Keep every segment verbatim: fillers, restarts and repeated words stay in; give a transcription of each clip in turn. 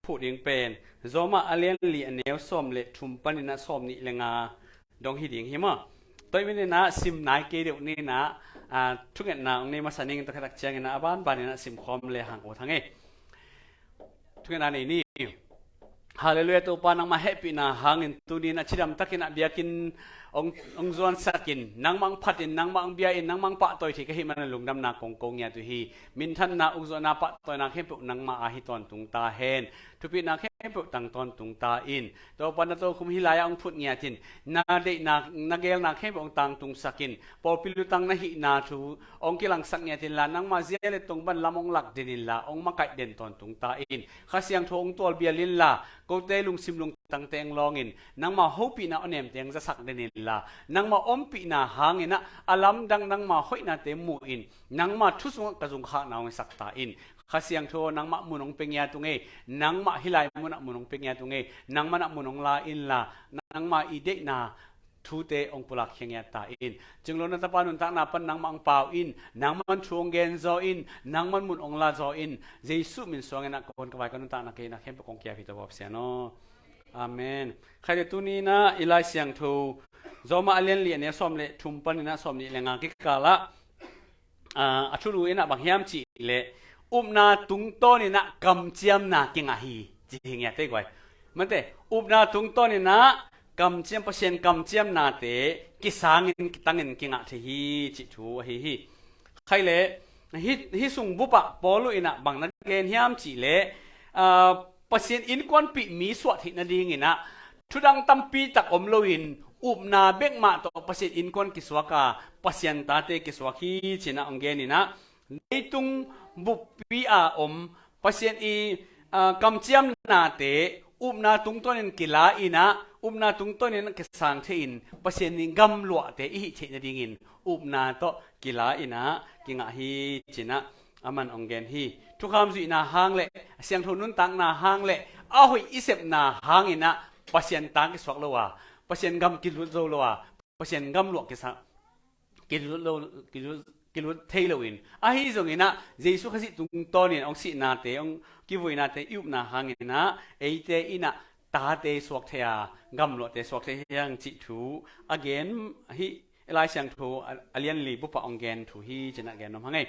phuh ding pen Roma a lian li a neu sawm le thum panin ah sawm nih le nga dong hi ding hi maw. Tua hi manin ah sim nai kei deuh ni in ah, ah, thungetna hong nei masa ning in tua khit tak ciangin ah a banbanin ah simkhawm le hang ut hang ei. Thungetna nei ni. Halleluiah, Topa nangmah hehpihna hangin tuni in ah cidam takin ah biakinn hong, hong zuansakin, nangmah hong phatin, nangmah hong bia-in, nangmah hong pahtawi thei ka hih manin lungdamna kong ko ngiat uh hi. Minthanna, ukzawhna, pahtawina khempeuh nangmah a hi tawntung ta hen. Thupitna khempeuh tang tawntung ta in. Topa na tokhom hih lai-ah hong phut ngiat in. Na deihna, na geelna khempeuh hong tangtungsak in. Pawlpi lutang na hihna thu hong kilangsak ngiat inla, nangmah zia le tongban lam hong lak den inla, hong makaih den tawntung ta in. Kha Siangtho hong tualbial inla, kote lungsim lungtangte hong lawng in, nangmah hopihna awnemte hong zasak den inla, nangmah ompihna hangin ah a lamdang nangmah hoihnate mu in, nangmah thu sungah ka zungkhakna hong hisak ta in. Kha Siangtho nangmah mun hong pia ngiat ung ei, nangmah hih lai munah mun hong pia ngiat ung ei, nangmah nah mun hong la inla, nangmah i deihna thute hong pulak khia ngiat ta in. Cinglo na Tapa nuntakna pan nangmah hong pau in, nangmah hong thu hong gen zaw in, nangmah mun hong la zaw in, Jesuh min suangin ah ka hun ka vai ka nuntakna kei in ah khempeuh kong kiap hi, Topa Pasian aw. Amen. Khaite, tuni in ah i Lai Siangtho Roma a lian li a neu sawm le thum panin ah sawm nih le nga kikal ah, ah, a thulu in ah bang hiam cih leh, upna tungtawn in ah kamciamna kingah hi, ci hi ngiat ei guai. Mate, upna tungtawn in ah kamciam, Pasian kamciamnate kisangin kitangin kingah thei hi, cih thu ahi hi. Khaile, hih, hih sung bup ah Paul in ah bang na gen hiam cih leh, ah, Pasian innkuanpih mi suah theih nadingin ah thudang tampi tak om loin, upna bek mah tawh Pasian innkuan kisuak a, Pasian tate kisuak hi, ci in ah hong gen in ah, leitung buppi a om Pasian i, ah, kamciamnate upna tungtawnin kila in ah, upna tungtawnin kisang thei in, Pasian i gamluahte i hih theih nadingin upna tawh kila in ah kingah hi, ci in ah aman hong gen hi. Thukham zuihna hang le, a siangtho nuntakna hang le, a hoih i sepna hangin ah Pasian ta kisuak lo a, Pasian gam kilut zo lo a, Pasian gamluah kisa, kilut lo, kilut, kilut thei loin, ahi zongin ah Jesuh Khazih tungtawnin hong sihnate, hong kivuinate i upna hangin ah eite in ah tate suak thei a, gamluahte suak thei hi hang cih thu a gen hi. Lai Siangtho a, a lian li bup ah hong gen thu hi, ci in ah gen nuam hang ei.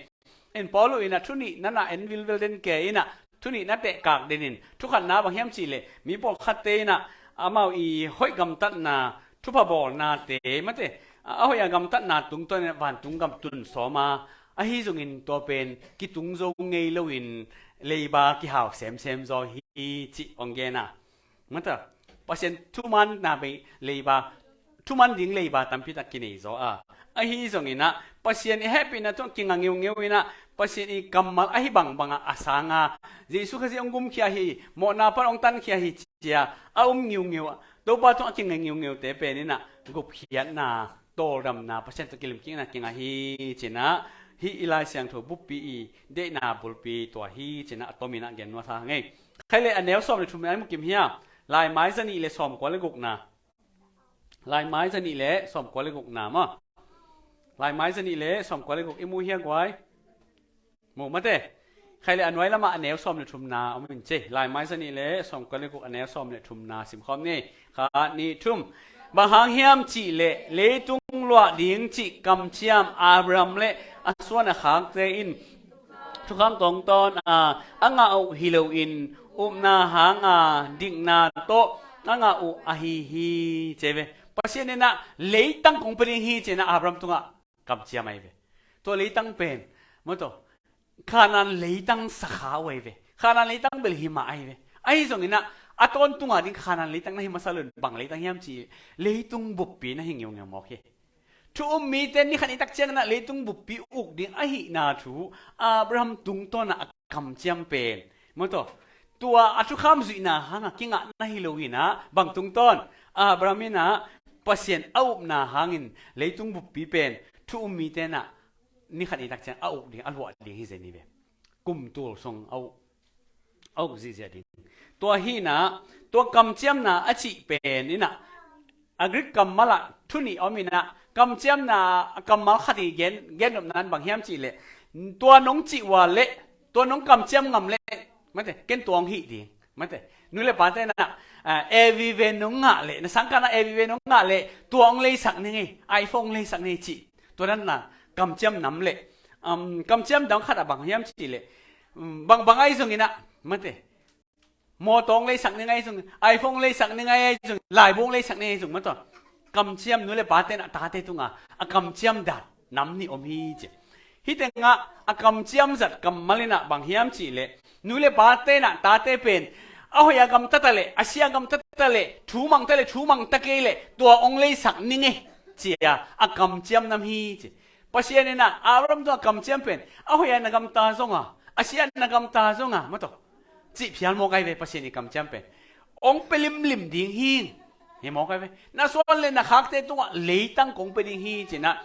In Paul in ah thu nih na na en vilvel den kei in ah, thu nih na tehkak den in, thu khatna bang hiam cih leh, mi pawlkhatte in ah amau i hoih gamtatna, thupha bawlnate, mate, a, a hoih a gamtatna tungtawn in ah vantung gam tun sawm a, ahi zongin tua pen kitung zo ngei loin leiba kihau semsem zaw hi, cih hong gen a. Mata, Pasian thumanna bei leiba, thuman ding leiba tampi tak kinei zaw a. Ahi zongin ah Pasian i hehpihna tungah kinga ngeungeu in ah, Pasian i kammal ahi bangbang ah a sang a, Jesuh Khazih hong gumkhia hi, mawhna pan hong tankhia hi, ci a a um ngeungeu a, Topa tungah kinga ngeungeute pen in ah gupkhiatna, tawldamna, Pasian tawh kilim kikna kinga hi, ci in ah, hih i Lai Siangtho buppi i deihna bulpi tua hi, ci in ah a tomin ah gen nuam hang ei. Khaile, a neu sawm le thum na i mu kim hia? Laimai zanih le sawmkua le gukna. Laimai zanih le sawmkua le gukna maw. Laimai zanih le sawmkua le guk i mu hia guai? Mu mate. Khaile, a nuai lamah a neu sawm le thumna om in ci. Laimai zanih le sawmkua le guk, a neu sawm le thumna simkhawm ni. Khat, nih, thum. Bang hang hiam cih leh, leitung luah ding cih kamciam Abraham le a suan a khakte in thukham tungtawn a, a ngah uh hi loin, upna hang a, dikna tawh a ngah uh ahi hi, ci ve. Pasian in ah leitang kong pia ding hi, ci in ah Abraham tungah kamciam ahi ve. Tua leitang pen, maw, tua Kanaan leitang sakha uh ahi ve. Kanaan leitang bel hi mah ahi ve. Ahi zongin ah a tawntung a ding Kanaan leitang na hi masa loin, bang leitang hiam cih leh, leitung buppi na hi ngeungeu mawk hi. Thu um mite ni khat ni tak ciangin ah leitung buppi uk ding ahihna thu Abraham tungtawn ah a kamciam pen, maw, tua, tua a thukham zuihna hang a kingah na hi loin ah, bang tungtawn? Abraham in ah Pasian a upna hangin leitung buppi pen thu um mite in ah ni khat ni tak ciang a uk ding, a luah ding hi zen hi ve. Kum tul sung a uk, a uk zihziah ding. Tua hi in ah, tua kamciamna a cih pen in ah, a Greek kammal ah thu nih om in ah, kamciamna a kammal khat i gen, gen nopna in bang hiam cih leh, tua nong cih uh a leh, tua nong kamciam ngam leh, mate, ken tua hong hih ding. Mate, nu le pate na, ah, A V V nong ngah leh, na sangkahna A V V nong ngah leh, tua hong leisak ning ei, iPhone hong leisak ning ei cih. Tua dan na kamciam nam leh, um, kamciam dang khat a bang hiam cih leh, um, bang, bang ahi zongin ah, mate, mawtaw hong leisak ning ahi zong, iPhone hong leisak ning ahi zong, laibu hong leisak ning ahi zong, mate, kamciam nu le pate na tate tungah a kamciam dan nam nih om hi ci. Hih tengah a kamciam zat kammal in ah bang hiam cih leh, nu le pate na tate pen a hoih a gamta ta leh, a sia a gamta ta leh, thu mang ta leh, thu mang ta kei leh, tua hong leisak ning ei ci-a a kamciam nam hi ci. Pasian in ah Abraham tungah kamciam pen a hoih a na gamta zong a, a sia a na gamta zong a, mate, cih phial mawk ahi ve. Pasian ii kamciam pen hong pia limlim ding hi. Hi mawk ahi ve. Na suan le na khakte tungah leitang kong pia ding hi ci-in ah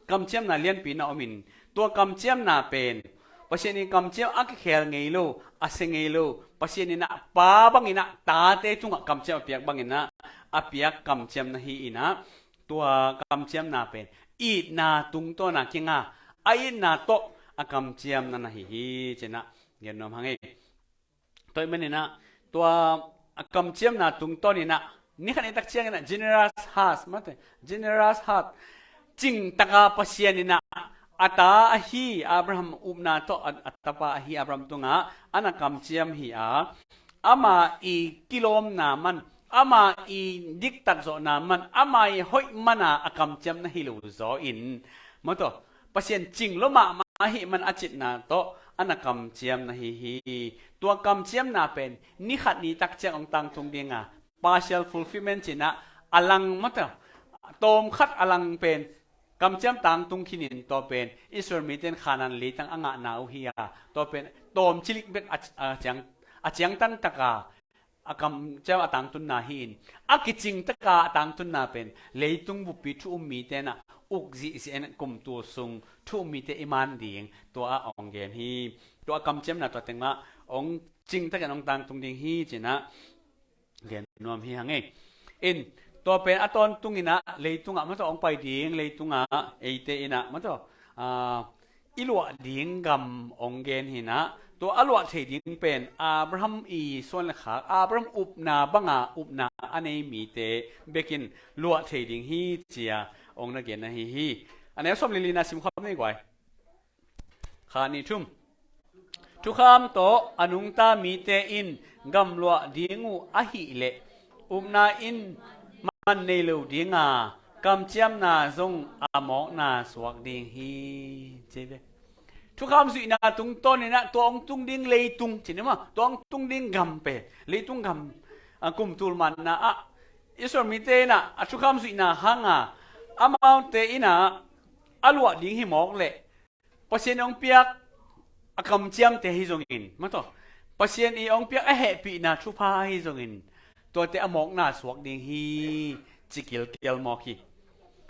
kamciamna lianpi na om in, tua kamciamna pen Pasian ii kamciam a kikhel ngei lo, a sia ngei lo, Pasian in ah Pa bangin ah tate tungah kamciam a piak bangin ah a piak kamciam na hi in ah, tua kamciamna pen itna tungtawn a kinga, a itna tawh a kamciamna na hi hi ci-in ah gen nuam hang ei. Tua ahih manin ah, tua a kamciamna tungtawn in ah, ni khat ni tak ciangin ah, generous heart, mate, generous heart, cingtaka Pasian in ah a ta ahi Abraham upna tawh a, a tapa ahi Abraham tungah a na kamciam hi a, ama ii kilawmna man, ama ii diktat zawhna man, ama ii hoih man a a kamciam na hi lo zaw in, mate, Pasian cing lua mahmah ahih man a citna tawh a na kamciam na hi hi. Tua kamciamna pen ni khat ni tak ciang hong tangtung ding a, partial fulfillment ci-in ah, a lang, mate, tawm khat a lang pen kamciam tangtung khin in, tua pen Israel mite in Kanaan leitang a ngahna uh hi a, tua pen tawm cilik bek a, a ciang, a ciangtan taka a kamciam a tangtunna hi in, a kicingtaka a tangtunna pen leitung buppi thu um mite na uk zihziah in kum tul sung thu um mite i man ding, tua a hong gen hi. Tua a kamciamna tua teng mah hong cingtakin hong tangtung ding hi ci-in ah gen nuam hi hang ei. In, tua pen a tawntungin ah leitungah, mate, hong pai ding, leitungah eite in ah, mate, ah, i luah ding gam hong gen hi in ah, tua a luah thei ding pen Abraham ii suan le khak, Abraham upna banga upna a nei mite bekin luah thei ding hi ci-a hong na gen na hi hi. A neu sawm le lina sim khawm ni guai. Khat, nih, thum. Thukham tawh a nungta mite in gam luah ding uh ahih leh, upna in man nei lo ding a, kamciamna zong a mawkna suak ding hi, ci ve. Thukham zuihna tungtawn in ah tua hong tung ding leitung, ci ni maw, tua hong tung ding gam pen, leitung gam, a, kum tul manna ah Israel mite in ah a thukham zuihna hang a, amaute in ah a luah ding hi mawk leh, Pasian ii hong piak a kamciamte ahi zongin, mate, Pasian ii hong piak a hehpihna thupha ahi zongin, tuate a mawkna suak ding hi, ci kilkial mawk hi.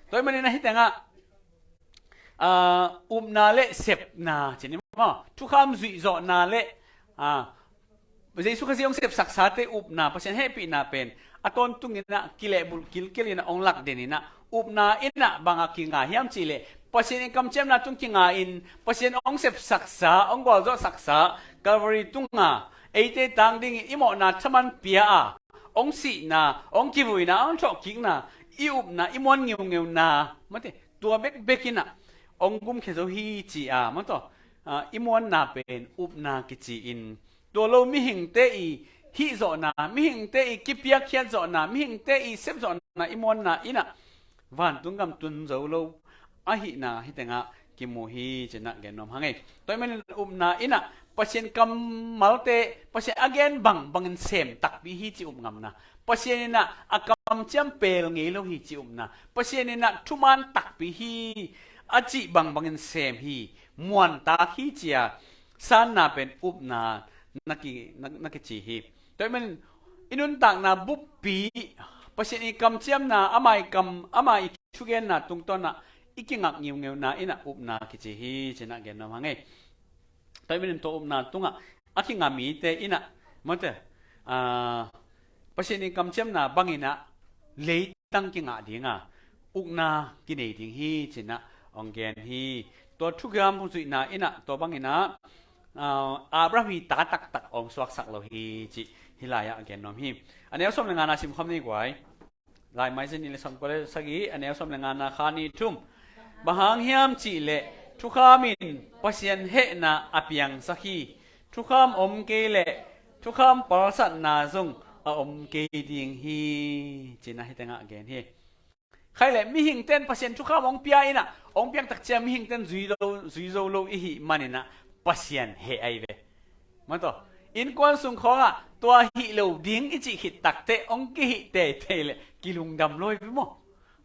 Tua ahih manin ah hih tengah, ah, upna le sepna, ci ni maw, thukham zuih zawhna le, ah, Jesu Khazih hong sepsaksate upna, Pasian hehpihna pen a tawntungin ah kilehbulh kilkil in ah hong lak den in ah, upna in ah bang a kinga hiam cih leh, Pasian ii kamciamna tung kinga in, Pasian hong sepsaksa, hong gualzawhsaksa, Calvary tunga eite tang dingin i mawhna thaman pia a, hong sihna, hong kivuina, hong thawhkikna, i upna, i muan ngeungeuna, mate, tua bekbek in ah hong gumkhia zo hi ci-a, mate, ah, i muanna pen upna kici in, tua lo mihingte ii hihzawhna, mihingte ii kipiakkhiat zawhna, mihingte ii sepzawhna i muanna in ah vantung gam tun zo lo ahihna hih tengah kimu hi, ci-in ah gen nuam hang ei. Tua ahih manin upna in ah Pasian kammalte, Pasian a gen bangbangin sem takpi hi, ci upngamna. Pasian in ah a kamciam pel ngei lo hi, ci upna. Pasian in ah thuman takpi hi, a cih bangbangin sem hi, muantak hi, ci-a sanna pen upna na ki, na, na kici hi. Tua ahih manin i nuntakna buppi, Pasian ii kamciamna, ama ii kam, ama ii thugenna tungtawn ah i kingak ngeungeuna in ah upna kici hi, ci-in ah gen nuam hang ei. Tua ahih manin tua upna tungah a kinga mite in ah, mate, ah, Pasian ii kamciamna bangin ah leitang kingah ding a, ukna kinei ding hi, ci-in ah hong gen hi. Tua thukham zuihna in ah tua bangin ah, ah, Abraham ii ta taktak hong suaksak lo hi, cih hih lai-ah a gen nuam hi. A neu sawm le ngana simkhawm ni guai. Lai Maizen nih le sawmkua le sagih, a neu sawm le ngana, kha nih, thum. Bang hang hiam cihleh thukham in Pasian hehna a piangsak hi. Thukham om kei leh thukham palsatna zong a om kei ding hi, ci-in ah hih tengah gen hi. Khaile, mihingte'n Pasian thukham hong pia in ah, hong piak tak ciang mihingte'n zui lo, zui zo lo i hih manin ah Pasian heh ahi ve. Maw taw, innkuan sung khawngah tua hih lo ding i cih khit takteh hong kihih teitei leh kilungdam lo hi ve maw.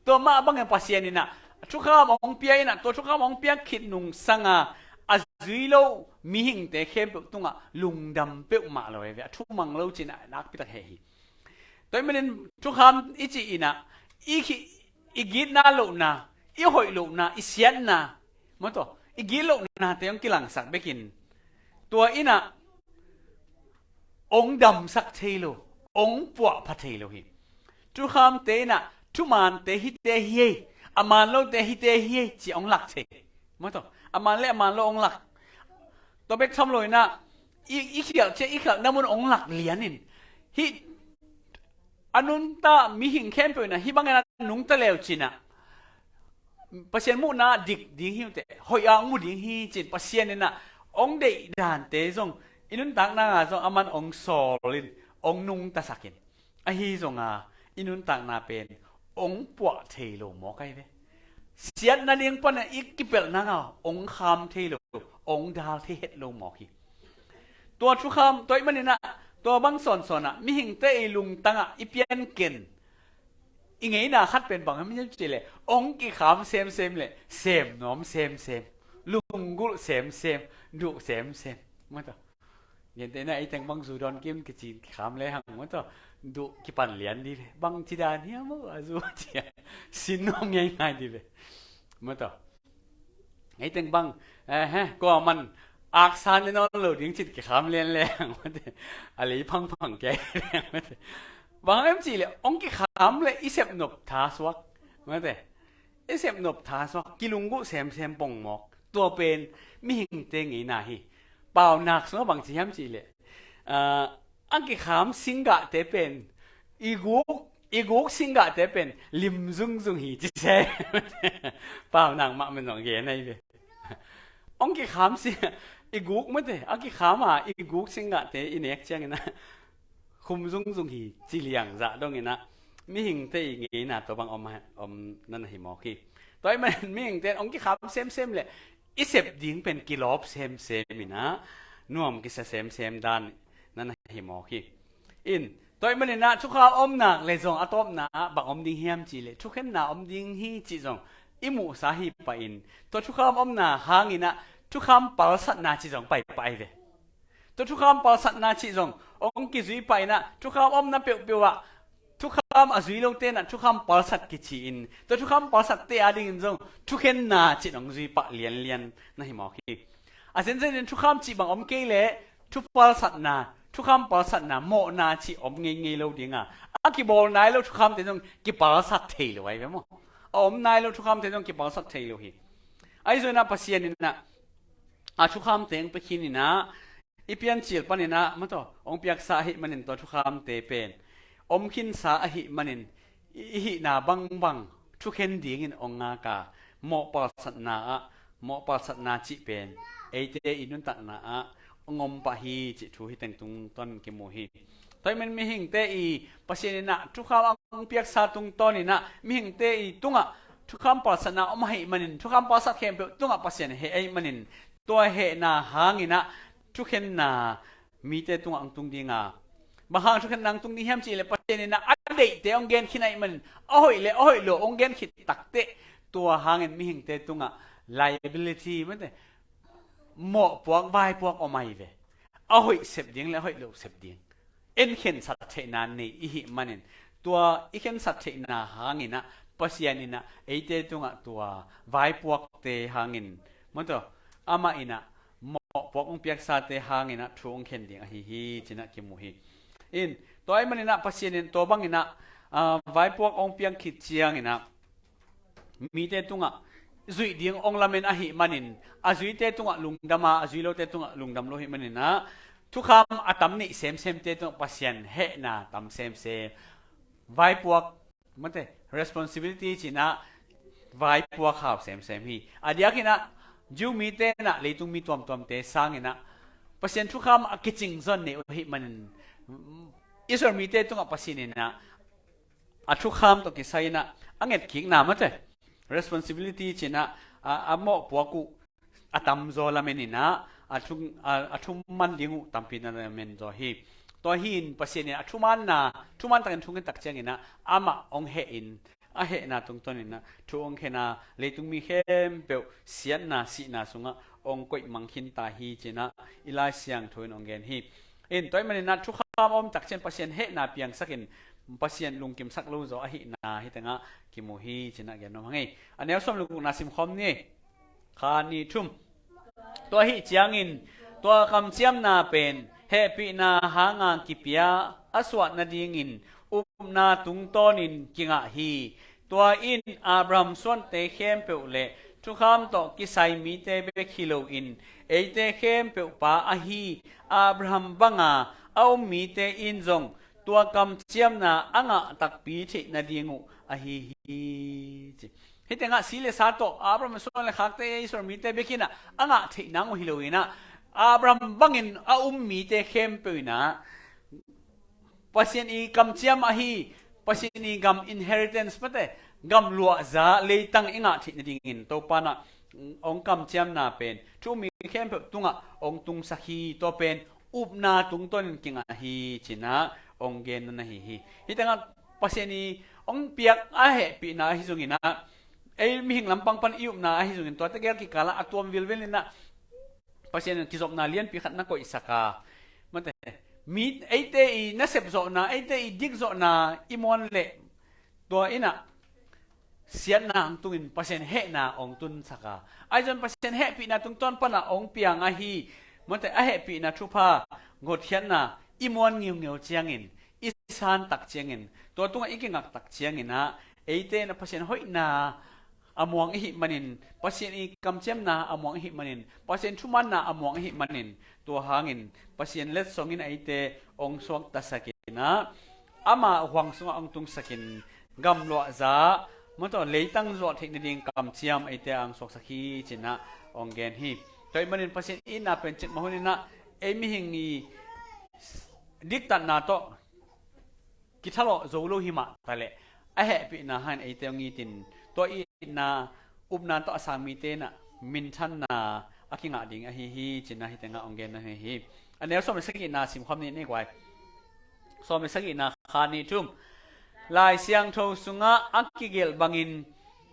Tua mah bangin Pasian in ah thukham hong pia in ah, tua thukham hong piak khit nungsang a, a zui lo mihingte khempeuh tungah lungdam peuhmah lo hi ve. A thumang lo ci-in ah nakpi tak heh hi. Tua ahih manin thukham i cih in ah, i khi-, i gitna lohna, i hoih lohna, i siatna, maw taw, i gitlohnate hong kilangsak bekin, tua in ah hong damsak thei lo, hong puahpha thei lo hi. Thukhamte in ah, thumante hihte hi ei, a man lote hihte hi ei, ci hong lak thei. Maw taw, a man le a man lo hong lak. Tua bek tham lo in ah, i, i khialh ciang, i khialhna mun hong lak lian in. Hih a nungta mihing khempeuh in ah hih bangin a nungta le uh cin ah, Pasian muhna dik ding hi uh teh, hoih a hong mu ding hi ci-in Pasian in ah hong deih dante zong, i nuntakna ah zong aman hong sawl in, hong nungtasak in. Ahi zongin i nuntakna pen hong puah thei lo mawk ahi ve. Siatna ding pan ah i kipelhna ah hong kham thei lo, hong dal thei het lo mawk hi. Tua thukham, tua ahih manin ah, tua bang sawnsawn ah, mihingte i lungtang ah i pianken, i ngeina khat pen bang hiam cihleh, hong kikham semsem leh, sem nuam semsem, lunggulh semsem, duh semsem. Maw taw. Gentehna, ei teng bang zu dawn kim kici kikham lehang, maw taw, duh kipan lian dih ve. Bang ci dan hiam maw, a zu ci a, sin nuam ngeingai dih ve. Maw taw. Ei teng bang, eh, he, kuaman aksa ne nawn lo ding ci-in kikham lian lehang, maw taw, a lei phangphang kei lehang, maw taw. Bang hiam cihleh, hong kikham leh i sep nop tha suak, maw taw. I sep nop tha suak, kilunggulh semsem pongmawk. Tua pen mihingte ngeina hi. Paunak sungah bang ci hiam cihleh, ah, a kikham singgahte pen, i guk, i guk singgahte pen lim zungzung hi, ci se. Paunak mahmah zong gen ahi ve. Hong kikham sing, i guk, maw taw, a kikham a, i guk singgahte i nek ciangin ah, khum zungzung hi, ci liang zah dongin ah, mihingte i ngeina tua bang om, om na na hi mawk hi. Tua ahih manin mihingte in hong kikham semsem leh i sep ding pen kilawp semsem in ah, nuam kisa semsem dan na na hi mawk hi. In, tua ahih manin ah thukham om nak leh zong a tawpna ah bang om ding hiam cihleh, thukhenna om ding hi cih zong i muhsa hi pah in, tua thukham omna hangin ah thukham palsatna cih zong pai pah ahi ve. Tua thukham palsatna cih zong hong kizui pah in ah, thukham omna peuhpeuh ah thukham a zui lote in ah thukham palsat kici-in, tua thukham palsatte adingin zong thukhenna cih hong zui pah lianlian na hi mawk hi. A zenzen in thukham cih bang om kei leh, thu palsatna, thukham palsatna, mawhna cih om ngeingei lo ding a, a kibawl nai lo thukhamte zong kipalsat thei lo ahi ve maw. A om nai lo thukhamte zong kipalsat thei lo hi. Ahi zongin ah Pasian in ah, a thukham teng pia khin in ah, i piancil panin ah, maw taw, hong piaksa ahih manin tua thukhamte pen om khinsa ahih manin, i, i hihna bangbang thukhen dingin hong ngak a, mawh palsatna ah, mawh palsatna cih pen eite i nuntakna ah hong om pah hi cih thu hih teng tungtawn kimu hi. Tua ahih manin mihingte i Pasian in ah thukham a hong piaksa tungtawn in ah, mihingte i tungah thukham palsatna om ahih manin, thukham palsat khempeuh tungah Pasian heh ahih manin, tua hehna hangin ah thukhenna mite tungah hong tung ding a, bang hang thukhenna hong tung ding hiam cihleh, Pasian in ah a deihte hong gen khin ahih manin, a hoih leh a hoih lo hong gen khit takteh, tua hangin mihingte tungah liability, maw taw, mawhpuak, vaipuak om ahi ve. A hoih sep ding leh a hoih lo sep ding, en khensat theihna nei i hih manin, tua i khensat theihna hangin ah Pasian in ah eite tungah tua vaipuakte hangin, maw taw, amah in ah mawhpuak hong piaksate hangin ah thu hong khen ding ahi hi, ci-in ah kimu hi. In, tua ahih manin ah Pasian in tua bangin ah, ah, vaipuak hong piak khit ciangin ah, mite tungah zuih ding hong lamen ahih manin, a zuite tungah lungdam a, a zui lote tungah lungdam lo ahih manin ah, thukham a tam neih semsemte tungah Pasian hehna tam semsem. Vaipuak, mate, responsibility cinah vaipuak hau semsem hi. A diakinah Jew mite inah leitung mi tuamtuamte sanginah Pasian thukham a kicing zon neih uh ahih manin Israel mite tungah Pasian inah a thukham tawh kisai inah a ngetkikna, mate, responsibility cinah a, a mawhpuak uh a tamzaw lamen inah a thu, a, a thuman ding uh tampi na lamen zaw hi. Tua hi in Pasian in a thumanna, thuman takin thungen tak cianginah amah hong heh in a hehna tungtawn inah thu hong khen a, leitung mi khempeuh siatna sihna sungah hong koih mang khin ta hi cinah i Lai Siangtho in hong gen hi. In tua ahih maninah thukham a om tak ciang Pasian hehna piangsakin Pasian lungkimsak lo zaw ahihna hih tengah kimu hi cinah gen nuam hang ei. A neu sawm le gukna simkhawm ni. Kha ni thum. Tua ahih ciangin tua kamciamna pen hehpihna hanga kipia a suah nadingin upna tungtawnin kingah hi. Tua in Abraham suante khempeuh le thukham tawh kisai mite bek hi loin eite khempeuh pa ahi Abraham banga a um mite in zong tua kamciamna a ngah takpi theih nading uh ahi hi, ci. Hih tengah si le sa tawh Abraham suan le khakte Israel mite bek inah a ngah theih nang uh hi loinah Abraham bangin a um mite khempeuh inah Pasian i kamciam ahi, Pasian i gam inheritance, mate, gam luahza leitang i ngah theih nadingin Topa inah hong kamciamna pen thu um mi khempeuh tungah hong tungsak hi. Tua pen upna tungtawnin kingah hi cinah hong genna na hi hi. Hih tengah Pasian i hong piak a hehpihna ahi zonginah ei mihing lampang pan i upna ahi zongin tuate gel kikalah a tuam vilvel inah Pasian in kizopna lianpi khat na koihsak a, mate, mi eite i nasep zawhna, eite i dik zawhna i muan leh tua inah siatna hong tungin Pasian hehna hong tunsak a, ahi zong Pasian hehpihna tungtawn panah hong piang ahi, mate, a hehpihna thupha, hotkhiatna i muan ngiungeu ciangin, i san tak ciangin, tua tungah i kingak tak cianginah eite inah Pasian hoihna a muang ihih manin, Pasian i kamciamna a muang ihih manin, Pasian thumanna a muang ihih manin, tua hangin Pasian letsongin eite hong suaktasakinah ama huang sungah hong tungsakin gam luahza, mate, leitang zuah theih nading kamciam eite a hong suaksak hi cinah hong gen hi. Tua ahih manin Pasian itna pen cikmah huninah ei mihing i diktatna tawh kithalawh zo lo hi mah taleh a hehpihna hangin eite hong itin tua itna upna tawh a sang mite inah minthanna a kingah ding ahi hi cinah hih tengah hong genna hi hi. A neu sawm le sagihna simkhawm ni, ni guai. Sawm le sagihna, kha ni thum. Lai Siangtho sungah a kigelh bangin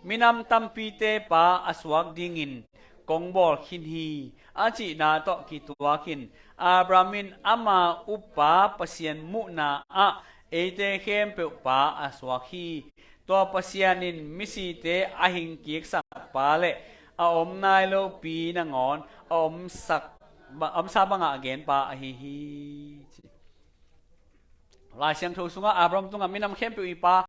minam tampite pa a suak dingin kong bawl khin hi, a cihna tawh kituakin Abraham in ama uppa Pasian muhna ah eite khempeuh pa a suak hi. Tua Pasian in misite a hingkiksak pa le a om nai lopi nangawn a omsak, a omsa bangah a gen pa ahi hi, ci. Lai Siangtho sungah Abraham tungah minam khempeuh i pa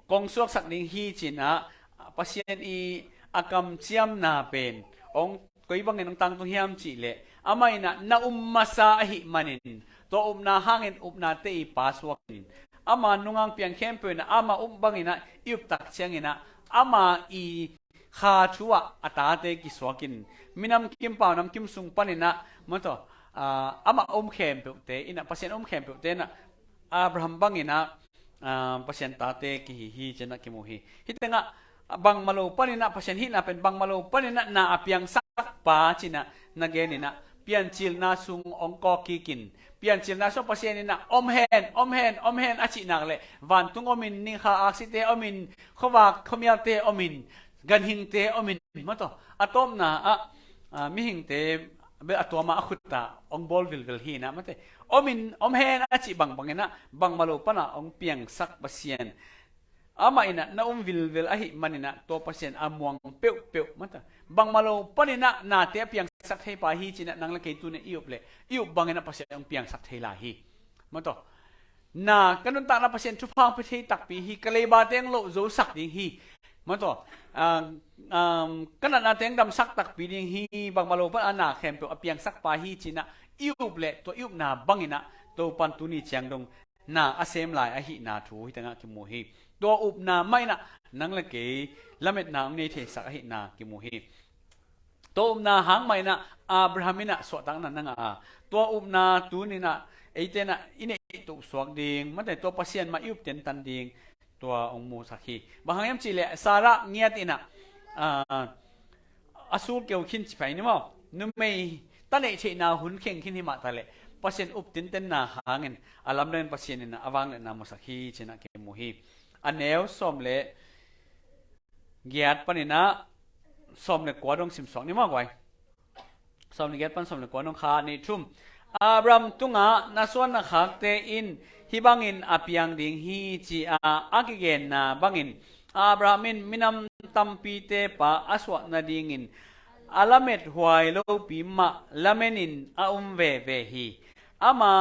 kong suaksak ding hi cinah Pasian i a kamciamna pen hong koi bangin hong tangtung hiam cihleh amah inah na um masa ahih manin tua upna hangin upnate i pa suakin ama nungang piang khempeuh inah ama up banginah i uptak cianginah ama i kha thu ah a tate kisuakin minam kim pau namkim sung paninah, mate, ah, amah um khempeuhte inah, Pasian um khempeuhte inah Abraham banginah, ah, Pasian tate kihi hi cinah kimu hi. Hih tengah bangmah lo paninah Pasian hihna pen bangmah lo paninah na a piangsak pa cinah na geninah Piancilna sung hong kawkkikin, Piancilna sung Pasian inah om hen, om hen, om hen a cih nak leh vantung omin, ningkha aksite omin, khuavak khuamialte omin, ganhingte omin, mate, a tawpna ah, ah, mihingte bel a tuama a khut ah hong bawl vilvel hi inah, mate, omin, om hen a cih bangbang inah bangmah lo panah hong piangsak Pasian amah inah na um vilvel ahih maninah tua Pasian a muang peuhpeuh, mate, bangmah lo paninah nate a piangsak thei pa hi cinah nang le kei tuni i up leh i up banginah Pasian hong piangsak thei lai hi, mate. Na ka nuntakna Pasian thupha hong pia thei takpi hi, ka leibate hong loh zosak ding hi, mate. Ah, um, ka natnate hong damsak takpi ding hi, bangmah lo pan a na khempeuh a piangsak pa hi cinah i up leh tua i upna bangin ah Topan tuni ciang dong na a sem lai ahihna thu hih tengah kimu hi. Tua upna mah in ah nang le kei lametna hong nei theisak ahihna kimu hi. Tua upna hang mah in ah Abraham in ah suahtakna na ngah a, tua upna tuni in ah eite in ah i neih toh suak ding, mate, tua Pasian mah i up tentan ding, tua hong musak hi. Bang hang hiam cih leh Sarah ngiat in ah, ah, a sul keu khin ci phai ni maw. Numei ta neih theihna hun kheng khin hi mah ta leh Pasian up tintenna hangin a lamdangin Pasian in ah a vangliatna musak hi ci-in ah kimu hi. A neu sawm le giat panin ah sawm le kua dong simsuak ni maw guai. Sawm le giat pan sawm le kua dong, khat, nih, thum. Abraham tungah na suan na khakte in hih bangin a piang ding hi ci-a a kigenna bangin Abraham in minam tampite pa a suah nadingin a lamet huai lopi mah lamenin a um veve hi. Ama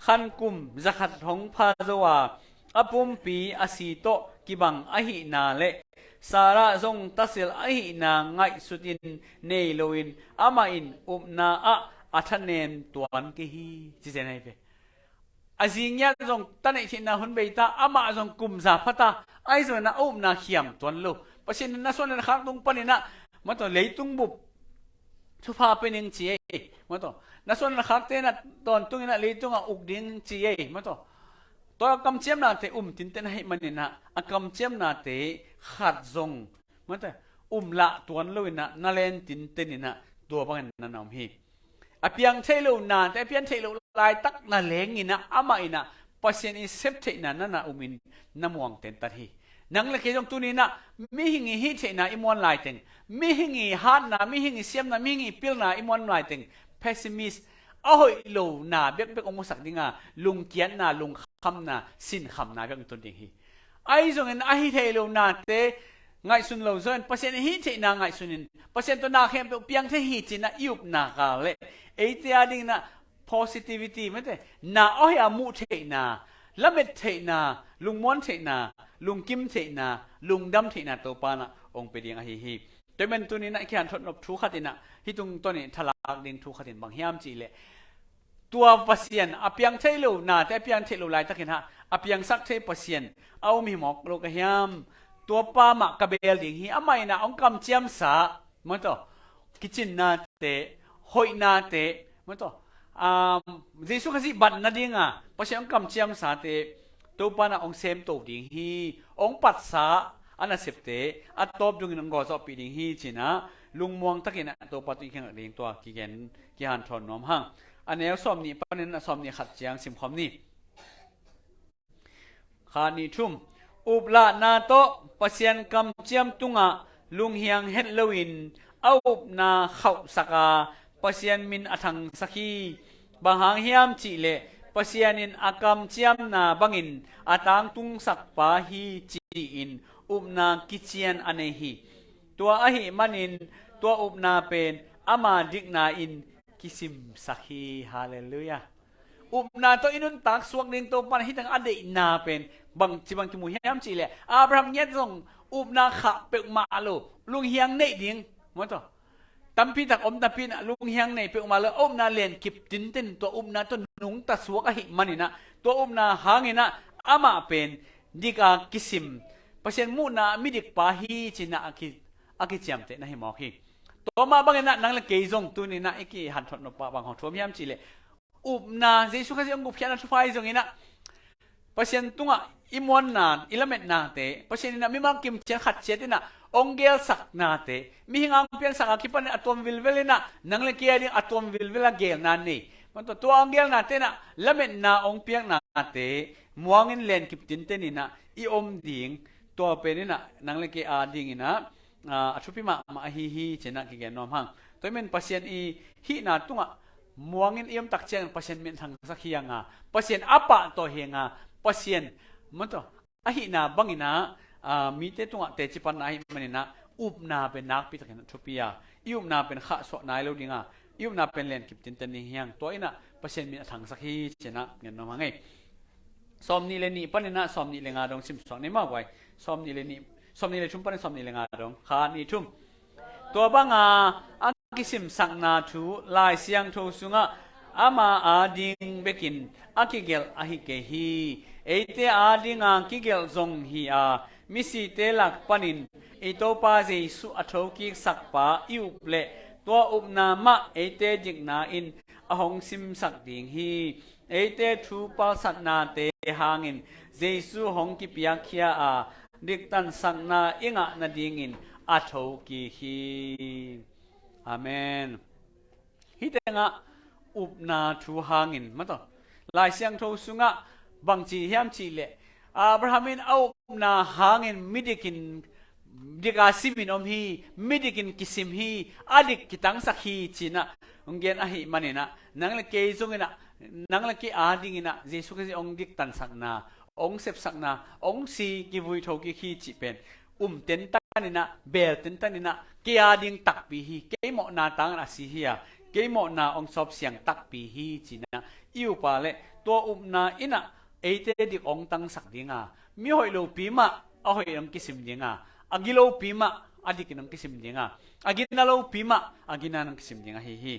khan kum zakhat hong pha zo a, a pumpi a si tawh kibang ahihna le Sarah zong tasel ahihna ngaihsutin nei loin amah in upna ah a thanem tuan kei hi, ci zen ahi ve. A zi ngiat zong ta neih theihna hun bei ta, amah zong kum za pha ta, ahi zongin ah a upna khiam tuan lo. Pasian in na suan na khak tung panin ah, mate, leitung bup thupha pia ning ci ei, mate. Na suan na khakte in ah tawntungin ah leitungah uk ding ci ei, mate. Tua kamciamnate um tinten ahih manin ah a kamciamnate khat zong, mate, um lah tuan loin ah na len tinten in ah tua bangin na na um hi. A piang thei lo nate, a piang thei lo laitak na lengin ah amah in ah Pasian i sep theihna na na umin na muang tentat hi. Nang le kei zong tuni in ah mihing i hih theihna i muan laiteng, mihing i hatna, mihing i siamna, mihing i pilna i muan laiteng, pessimist, a hoih lo na bekbek hong musak ding a, lungkiatna, lungkhamna, sinkhamna bek hong tun ding hi. Ahi zongin a hi thei lo nate ngaihsun lo zongin Pasian i hih theihna ngaihsunin Pasian tawh na khempeuh piang thei hi ci-in ah i upna kal le eite a dingin ah positivity, mate, na a hoih a muh theihna, lamet theihna, lungmuan theihna, lungkim theihna, lungdam theihna Topa in ah hong pia ding ahi hi. Tua ahih manin tuni in ah i kihanthawn nop thu khat in ah hih tungtawn in thalak ding thu khat in bang hiam cih leh, tua Pasian, a piang thei lo nate, a piang thei lo laitakin ah a piangsak thei Pasian a um hi mawk lo ka hiam? Tua pa mah ka bel ding hi, amah in ah hong kamciamsa, mate, kicinnate, hoihnate, mate, um, Jesu Khazih bat nading a Pasian hong kamciamsate Topa in ah hong semto ding hi, hong patsa a nasepte a tawp dungin hong gawzawhpih ding hi ci-in ah lungmuang takin ah Topa tungah i kingak ding, tua kigen, kihanthawn nuam hang. A neu sawmnih panin ah sawmnih khat ciang simkhawm ni. Khat, nih, thum. Uplahna tawh Pasian kamciam tungah lunghiang het loin a upna khauhsak a, Pasian min a thangsak hi. Bang hang hiam cih leh Pasian in a kamciamna bangin a tangtungsak pa hi ci-in upna kician a nei hi. Tua ahih manin tua upna pen ama dikna in kisimsak hi. Halleluiah. Upna tawh i nuntak suak ding Topa in hih teng a deihna pen bangci bang kimu hiam cih leh, Abraham ngiat zong upna khah peuhmah lo, lunghiang neih ding, mate, tampi tak om napi-in ah lunghiang nei peuhmah lo, a upna lenkip tinten, tua upna tawh nungta suak ahih manin ah tua upna hangin ah amah pen dik a kisim, Pasian muhna midikpa hi ci-in ah a ki, a kiciamteh na hi mawk hi. Tua mah bangin ah nang le kei zong tuni in ah i kihanthawn nop ah bang hong thuam hiam cih leh, upna, Jesu Khazih hong gupkhiatna thupha hi zongin ah Pasian tungah i muanna, i lametnate, Pasian in ah mimal kimciat khat ciat in ah hong gelsaknate, mihing a hong piangsak a kipanin a tuam vilvel in ah nang le kei a ding a tuam vilvel a gelna nei, mate, tua hong gelnate in ah lametna hong piaknate muangin lenkip tinten in ah i om ding, tua pen in ah nang le kei a dingin ah, ah, a thupi mahmah ahi hi ci-in ah kigen nuam hang. Tua ahih manin Pasian i hihna tungah muangin i om tak ciangin Pasian min a thangsak hi hang a, Pasian a pahtawi hi hang a, Pasian, mate, a hihna bangin ah, ah, mite tungah teci panna ahih manin ah upna pen nakpi takin a thupi a, i upna pen khahsuah nai lo ding a, i upna pen lenkip tinten ding hi hang. Tua in ah Pasian min a thangsak hi ci-in ah gen nuam hang ei. Sawmnih le nih panin ah sawmnih le nga dong simsuak ni maw guai. Sawmnih le nih, sawmnih le thum panin sawmnih le nga dong. Khat, nih, thum. Tua banga a kisimsakna thu Lai Siangtho sungah ama ading bekin a kigelh ahi kei hi. Eite adinga kigelh zong hi a, misite lak panin i Topa Jesuh a thokiksak pa i up leh tua upna mah eite dikna in a hong simsak ding hi. Eite thu palsatnate hangin Jesuh hong kipiakkhia a, diktansakna i ngah nadingin a thokik hi. Amen. Hih tengah upna thu hangin, mataw, Lai Siangtho sungah bangci hiam cihleh, Abraham in a upna hangin midikin, dika simin om hi, midikin kisim hi, a dik kitangsak hi, cinah hong gen ahih maninah, nang le kei zonginah, nang le kei adinginah Jesuh Khazih hong diktansakna, hong sepsakna, hong si kivui thokik hi cih pen um tentan inah, beel tentan inah, kei ading takpi hi, kei mawhna tangan a si hi a, kei mawhna hong sawpsiang takpi hi, cinah i upa le tua upna inah eite dik hong tangsak dinga, mi hoih lopi mah a hoih hong kisim dinga, a gilopi mah a dikin hong kisim dinga, a gina lopi mah a gina hong kisim dinga hi hi.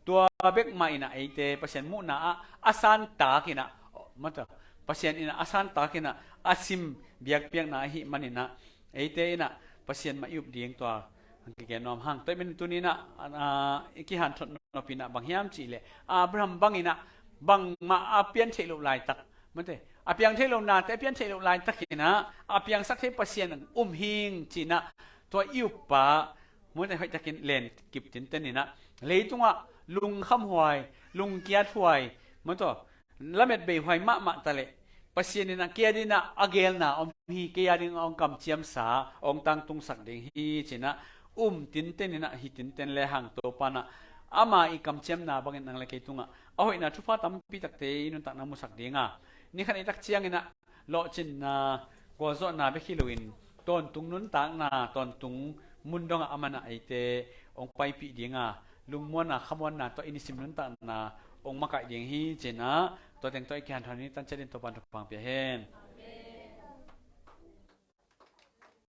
Tua bek mah inah eite Pasian muhna ah a santak inah, mataw, Pasian inah a santak inah a sim biakpiakna ahih maninah eite inah Pasian mah i up ding tua hong kigen nuam hang. Tua ahih manin tuni inah, a, i kihanthot nop inah bang hiam cihleh, Abraham banginah bangmah a pian theih loh laitak, mate, a piang theih loh nate a pian theih loh laitakinah a piangsak thei Pasian um hing cinah tua i uppa, mate, hoihtakin len kip tinten inah, leitungah lungkhamhuai, lungkiathuai, mataw, lamet beihuai mahmah taleh Pasian inah kei adinah a geelna om hi, kei ading hong kamciamsa, hong tangtungsak ding hi cinah um tinten inah hi tinten lehang Topa inah ama i kamciamna bangin nang le kei tungah a hoihna thupha tampi takte i nuntakna musak dinga, ni khat ni tak cianginah lawhcinna, gualzawhna bek hi loin tawntung nuntakna, tawntung mun dongah a manah eite hong paipih dinga, lungmuanna, khamuanna tawh i nisim nuntakna hong makaih ding hi cinah, tua teng tawh i kihanthot ni, tanciat in Topa in thupha pia hen.